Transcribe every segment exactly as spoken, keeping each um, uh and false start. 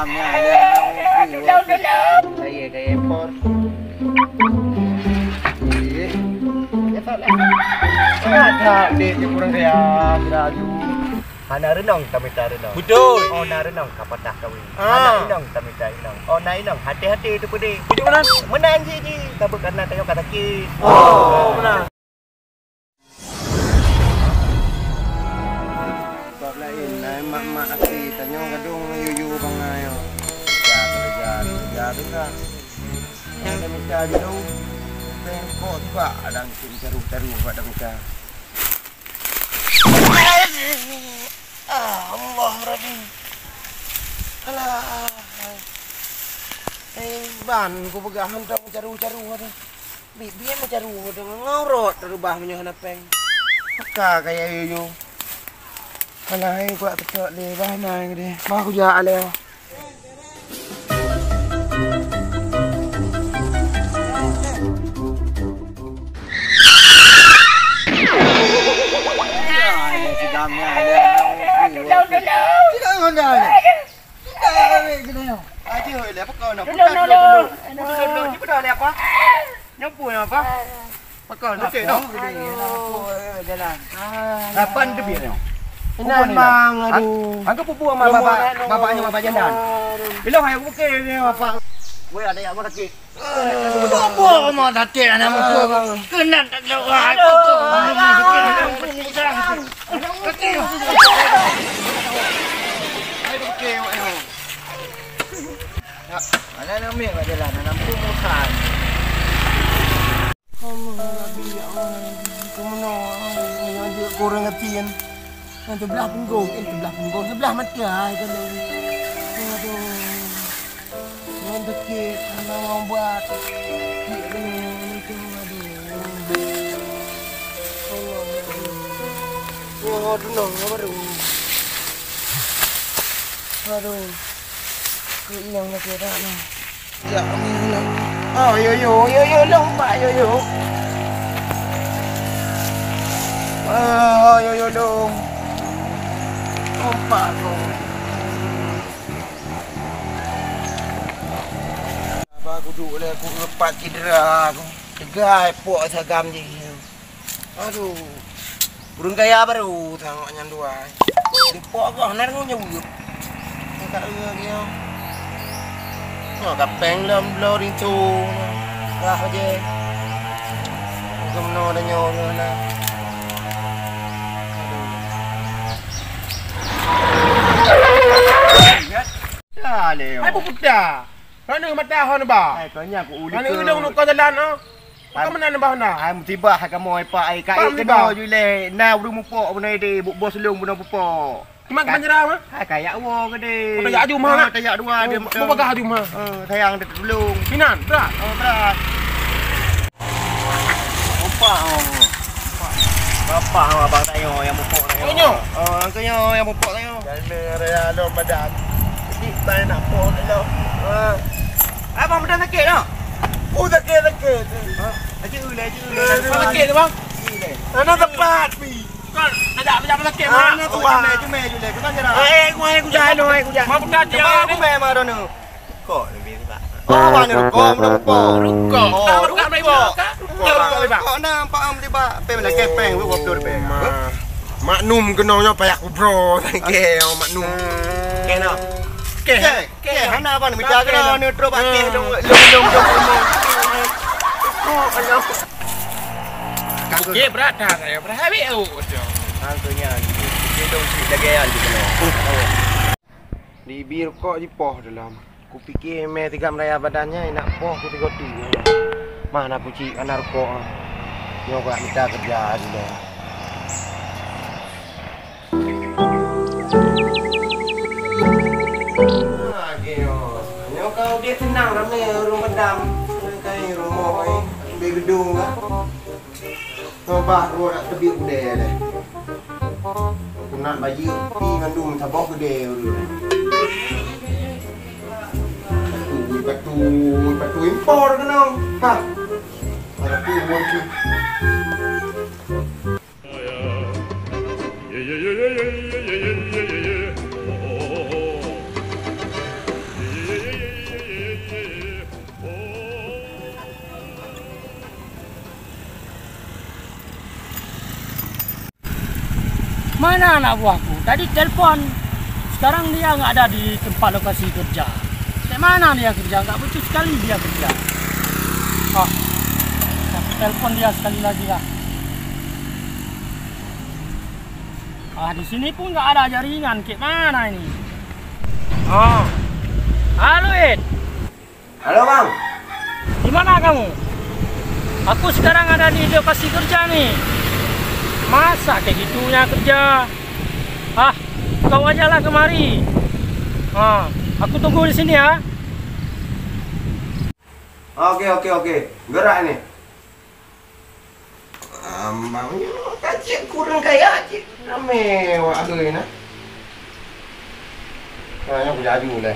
Kaya, kaya impor. Eh. Ada dek je kurang kaya, kira aju. Hana reunong tamita reunong. Betul. Oh, na reunong ka patah kawen. Ah. Hana inong tamita inong. Oh, na inong hati-hati tu pedih. Betul benar. Meunan ji ji. Kabut karena tanyoe ka sakit. Oh, benar. Bab laén, na mak-mak até tanyoe gadong yuyu bangai. Ya, kerja, kerja, kerja. Ada mita dulu. Pengkok juga ada mungkin taruh-taruh buat dah mita. Ah, Allah Rabbi. Alah. Eh, ban ku peugah hantom caru-caru tu. Bit-bit meucaru deungon ngaurot reubah meunyoe hana péng. Maka kaya yuyu. Alah, hai kuat ketok lé bah mai gede. Bah kujak lé. Aduh, aduh, aduh. Aduh, aduh, aduh. Aduh, aduh, aduh. Aduh, aduh, aduh. Aduh, aduh, aduh. Aduh, aduh, aduh. Aduh, aduh, aduh. Aduh, aduh, aduh. Aduh, aduh, aduh. Aduh, aduh, aduh. Aduh, aduh, aduh. Nyoe peue nyoe, Pak? Pakon, okey, noh. Aduh, jalan. Kapan teubiet nyoe? Inan, Bang, aduh. Angka pupu sama bapak, bapaknya bapak jalan. Aduh. Ilong hai bukit ni, bapak. Weh, ada yang sakit. Aduh. Apa rumah sakit anak muka? Kena tak jauh. Aduh. Sakit. Hai bukit, weh. Mana nak ambil kat jalan? Anak muka musan. Allah, Rabbi, ya Allah. Kemana? Yang dia goreng hati kan. Yang sebelah punggung, eh, sebelah punggung, sebelah mata ai kan. Aduh. Yang sakit, mana orang buat. Sakit kena, macam, aduh. Allah, ya Allah. Ya, aduh, nang, baru. Aduh. Keu inyang sakét that nyoe. Ya Allah. Oh, yo, yo, yo, yo, lông, Pak, yo, yo. Oh, yo, yo, lông. Lông, Pak, lông. Apa aku duduk leh, aku lepas cedera aku. Tegai pok sagam je. Aduh. Ureueng kaya baru sangat nyan dua. Dipok goh nan ngon nyoe. Ka ureueng nyoe. Nyoe ka péng lom bloe rinso. Wah je. Keunoe dan nyoe na. Aduh. Ya le. Hai puputa. Mana mata hon ba? Hai kau nya aku uli. Mana ulung nuka jalan ah? Bukan meunan bah na. Ai musibah kamoe, Pak, ai. Ka ék keunoe ju lé. Na ureueng mupok bunoe deh, bu-, bos lôn bunoe pupok. Cuma ka menyerah mah. Hai, kayak wo gede. Kau tayak aju mah, nak? Tayak dua dia. Mau bagah aju mah. Eh, sayang dia tulung. Sinan, brat. Oh, brat. Opak, oh. Bapak, oh, abang tanyo yang mupok tanyo. Oh, nyo. Oh, angkanya yang mupok tanyo. Jangan raya lo badan. Jadi, saya nak pok lo. Ah. Abang badan sakit tak? Oh, sakit, sakit. Ha? Laju, laju, laju. Apa sakit tu, bang? Mana tempat, pi? Kau ajak, ajak sakit, mana tu? Cuma, cuma, cuma. Kau jangan. Eh, aku, aku jangan, aku jangan. Mau buka dia. Cuma aku main marah ni. Kok lebih tak? Oh, mana rukok, mana rukok? Rukok. Oh, rukok, rukok. Rukok, rukok, rukok. Nampak am tiba. Pem lah kepeng, dua puluh ribu. Maklum kena nyoh payah kubro. Thank you, maklum. Kena. Keh. Keh, hana apa ni? Mita kena ni terus pakai dong, dong, dong, dong. Oh, alah. Kangkung. Keh, berat dah saya. Berat habis, oh, macam. Kangkungnya, dia dong si lagi yang di kena. Di bir kok di poh dalam. Kupike mé tigam raya badan nyan, nak poh ku tigo ti. Mah na kucik, hana rukok. Nyoe ka mita keureuja dilèe. Nyoe ka udép seunang ramé ureueng padam. Kai rumoh, eh, leubeh geudong, ah. Nyoe bah droe dak teubiet udé lé. Keunak bayeue pi mandum saboh geudé ureueng. Batu, batu, batu impor keunong. Hah. Batu impor. Mana anak buahku? Tadi telepon. Sekarang dia nggak ada di tempat lokasi kerja. Di mana dia kerja? Nggak betul sekali dia kerja. Ah, aku telepon dia sekali lagi lah. Ah, di sini pun nggak ada jaringan. Kayak mana ini? Ah. Halo, Ed. Halo, Bang. Di mana kamu? Aku sekarang ada di lokasi kerja nih. Masa kayak gitunya kerja? Ah, kau ajalah kemari. Ah, aku tunggu di sini ya. Oke, oke, oke. Gerak ini. Amang nyoe ka cit kureueng kaya cit. Ramé awak agui na. Ha, nyoe kujak aju lé.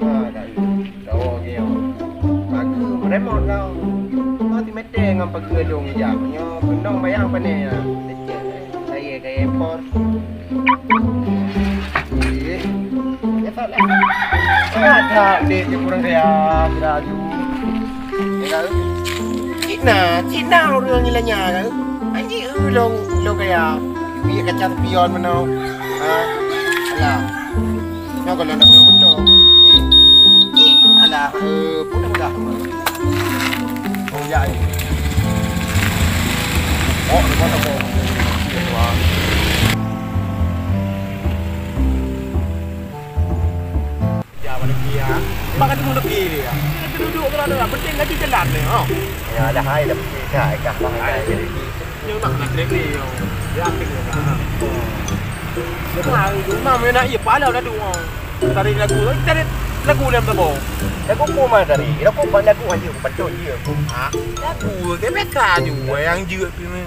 Ha, dak aju. Dawa geuh nyoe. Pageue beuremot kau. Kau ti mete ngon pageue lôn ija. Nyoe keunong bayang pané na. Lecet. Kaya, kaya impor. Ih, ya tak lah. Ada dek je kurang kaya, kira aju. Ya kan? Cina, Cina orang nilainya kan? Anjing, eh, long, long kaya. Biar kaca spion mana? Ha? Alah. Nyoe kalau nak betul. Eh. Alah, eh, pun dah. Oh, ya, ya. Oh, di mana kau? Ya, mana dia? Makan tu lebih dia. Dia duduk tu lah, penting lagi jalan ni, ha. Ya, dah hai dah pergi dah, kah bang hai. Yang nak nak trek ni, yang. Dia aktif ni. Cuma, cuma main nak iya pala dah tu. Tari lagu, tari lagu dalam tabo. Lagu apa mah tari? Lagu apa lagu aja aku pantun dia. Ha? Lagu ke mereka juga yang jeuet tu ni.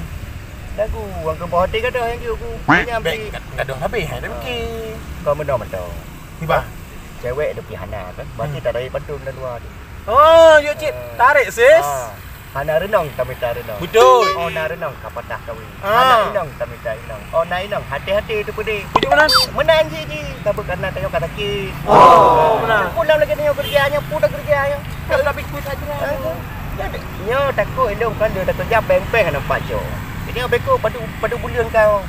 Lagu orang ke bawah hati kata yang jeuet aku. Banyak bek ambil. Kat gadoh habis hai dah fikir. Kau menang menang. Tiba. Cewek dia pergi hana kan. Berarti tak ada pantun dah dua tu. Oh, yuk cik. Tarik sis. Ah. Hana renong tamita renong. Betul. Oh, na renong ka patah kawin. Ah. Hana inong tamita inong. Oh, na inong hati-hati tu pedih. Pujuk meunan. Meunan ji ji. Tapi karena kayu ka sakit. Oh, meunan. Pulang lagi nyoe kerja nyoe, pulang kerja nyoe. Tapi kuit aja. Nyoe takut ilong kan dia takut jam peng-peng nampak cok. Jadi beko padu padu buleuen kau.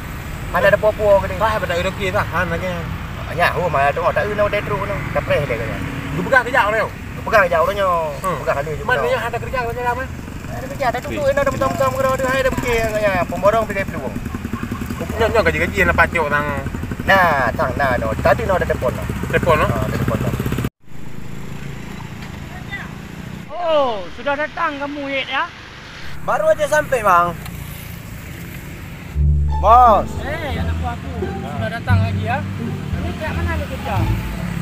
Hana ada puo-puo ke dia. Bah, pada rezeki tahan lagi. Ya, oh, mana tu tak ada truk tu. Kapreh dia kan. Dia pegang kejap ni. Pegang jak ureueng nyoe. Hmm. Pegang kali je. Mana yang ada kerja macam apa? Ada kerja, ada duduk, ada betul-betul kerja, ada fikir, ya, pemborong tiga puluh. Nyoe, nyoe gaji-gaji yang dapat cok tang. Nah, tang, nah, no. Tadi no ada telepon no. Telepon no? Ah, ada telepon no. Oh, sudah datang kamu, Yet, ya? Baru aja sampai, Bang. Bos. Eh, anak buahku. Sudah datang lagi ya. Ini pihak mana ni kerja?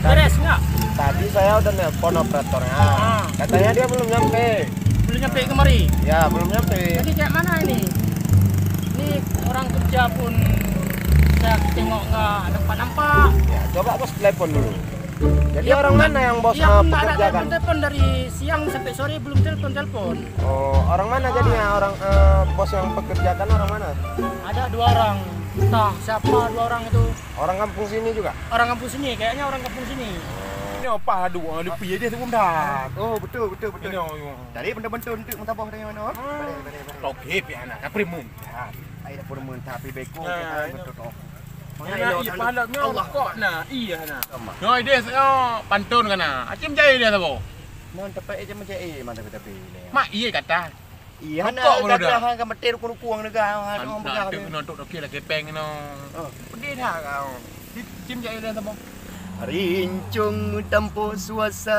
Beres nggak? Tadi saya udah nelpon operatornya. Ah. Katanya dia belum nyampe. Belum nyampe kemari? Ya, belum nyampe. Jadi kayak mana ini? Ini orang kerja pun saya tengok nggak nampak-nampak. Ya, coba bos telepon dulu. Jadi orang mana yang bos, eh, pekerjakan? Telepon dari siang sampai sore belum telepon-telepon. Oh, orang mana jadinya orang, eh, bos yang pekerjakan orang mana? Ada dua orang. Entah siapa dua orang itu. Orang kampung sini juga? Orang kampung sini, kayaknya orang kampung sini. Ini apa adu, adu piye dia tu dah. Oh, betul, betul, betul. Ini, oh, iya. Tadi betul-betul untuk mentaboh dari mana? Okey, pi anak, tak primun. Ya, ai dah primun tapi beko kita betul. Mana iya pahala nyoe Allah. Kok na, iya na. Nyoe deh, nyoe pantun kana. Acim jai dia sabo. Mon tepat je macam eh mana tapi. Mak iya kata. Iya na gagah ka mati rukung-rukung lega ha tu pegang. Nak tu kena untuk toke lagi peng no. Pedih dah kau. Cim jai dia sabo. Rincong meutampo suasa,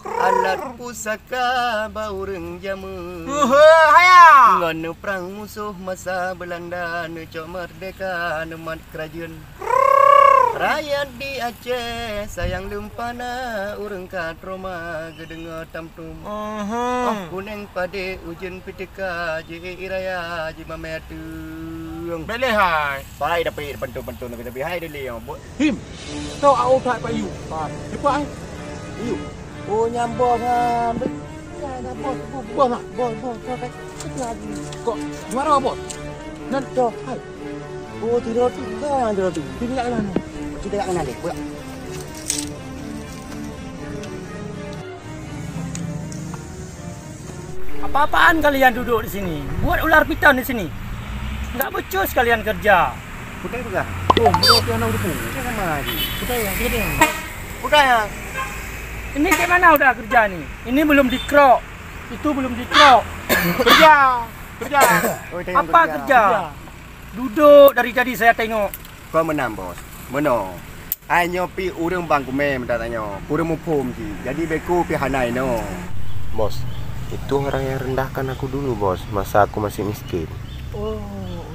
alat pusaka bak ureueng jameun. Uhe, haya! Ngon neuprang musoh masa Beulanda, neucok meurdehka neumat keurajeuen. Rakyat di Aceh sayang leumpana, ureueng ka trauma geudeungoe tamtum. Uhe. Oh kuneng padé ujeuen pih teuka, ji raya jimamé ateueng. Bèk lé hai. Pai dapet pantôn-pantôn lagèe teubi hai deh lé nyang buet. Him, tau au that Pak Yu. Pai. Cepat ai. Yu. Oh, nyang bos nyan. Ya, dah bos, bos, bos. Bos nak? Bos, bos, bos, bos. Itu lagi. Kok juara bos? Nan toh, hai. Oh, tidur tu. Kau yang tidur tu. Tidur kat mana? Kita kat mana deh? Pula. Apa-apaan kalian duduk di sini? Buat ular piton di sini. Enggak becus kalian kerja. Putih pegang. Oh, mudah tu anak udah. Dia sama lagi. Putih yang dia. Putih yang. Ini kayak mana udah kerja nih? Ini belum dikrok. Itu belum dikrok. Kerja. Kerja. Oh, dia yang Apa kerja? Kerja. Duduk dari tadi saya tengok. Kau menang, Bos. Meno. Hai nyoe pi ureueng bang kumé meutanyoe, kureueng muphom jih. Jadi bèk ku pi hana inoe. Bos, itu orang yang rendahkan aku dulu, Bos, masa aku masih miskin. Oh,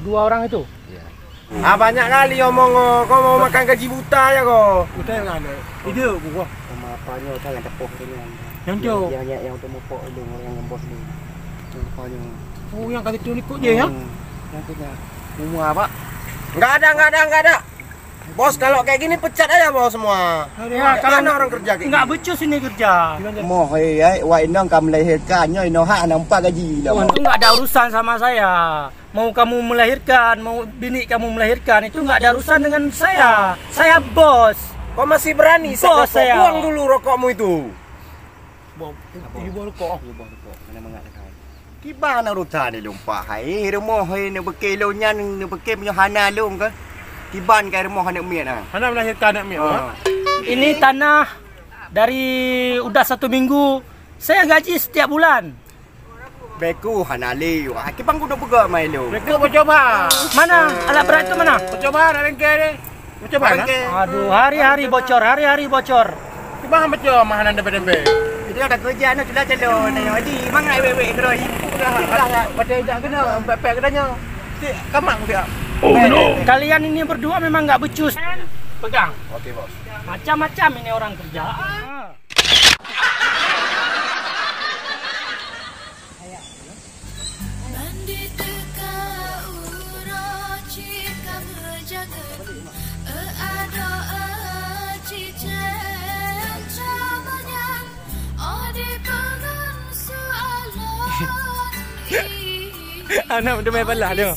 dua orang itu? Iya. Ah, banyak kali omong, oh. Kau mau makan gaji buta ya kau? Buta yang ada. Ide aku, wah. Sama apa nyoe, kan ada poh tu ni. Yang jauh. Yang, yang, yang untuk mupok dulu, yang bos dulu. Yang apa nyoe? Oh, yang kata tu ikut je, ya? Hmm. Yang punya. Umur apa? Enggak ada, enggak ada, enggak ada. Bos, kalau kayak gini pecat aja bos semua. Ya, kalau orang kerja kayak enggak becus ini kerja. Moh, eh, eh, wak inong ka melahirkan, nyoe inong hak nampak gaji dah. Itu enggak ada urusan sama saya. Mau kamu melahirkan, mau bini kamu melahirkan, itu enggak ada urusan dengan saya. Saya bos. Kau masih berani? Bos saya. Buang dulu rokokmu itu. Bos, ibu rokok. Ibu rokok. Mana mangat dekat? Kiban na ruta ni lumpah hai. Eh, rumoh hai, neubeuke lôn nyan, neubeuke meunyoe hana lôn ke. Kiban kai rumoh aneuk miet ah. Hana melahirkan aneuk miet, ah. Ini tanah dari udah satu minggu, saya gaji setiap bulan. Bèk ku hana lé, wah, kiban kudu peugah mai lôn. Bèk ku bocor bah. Mana? Alat berat itu mana? Bocor bah, nak lengke ni. Bocor bah, nah? Aduh, hari-hari bocor, hari-hari bocor. Kiban bocor, mah nan dempé-dempé. Itu ada kerja, anu, sudah calon, anu, jadi, mang nak wek-wek, keroi. Sudah, sudah, baca ijak kena, pepek katanya. Cik, kamak dia. Oh, no. Kalian ini berdua memang nggak becus. Pegang. Oke, Bos. Macam-macam ini orang kerja. Ah. Ban diteuka uroe cit ka meujaga, eu adoe cicém cabanyan, oh dipeugah su alon. Anak teumai balah dia.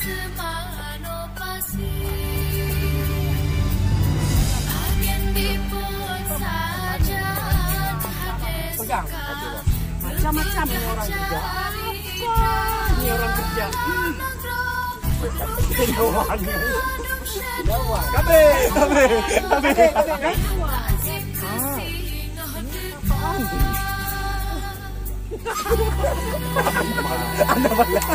Pegang. Macam-macam ni orang kerja. Apa ni orang kerja? Hmm. Habis, habis, habis, habis. Ah. Apaan? Anak balas.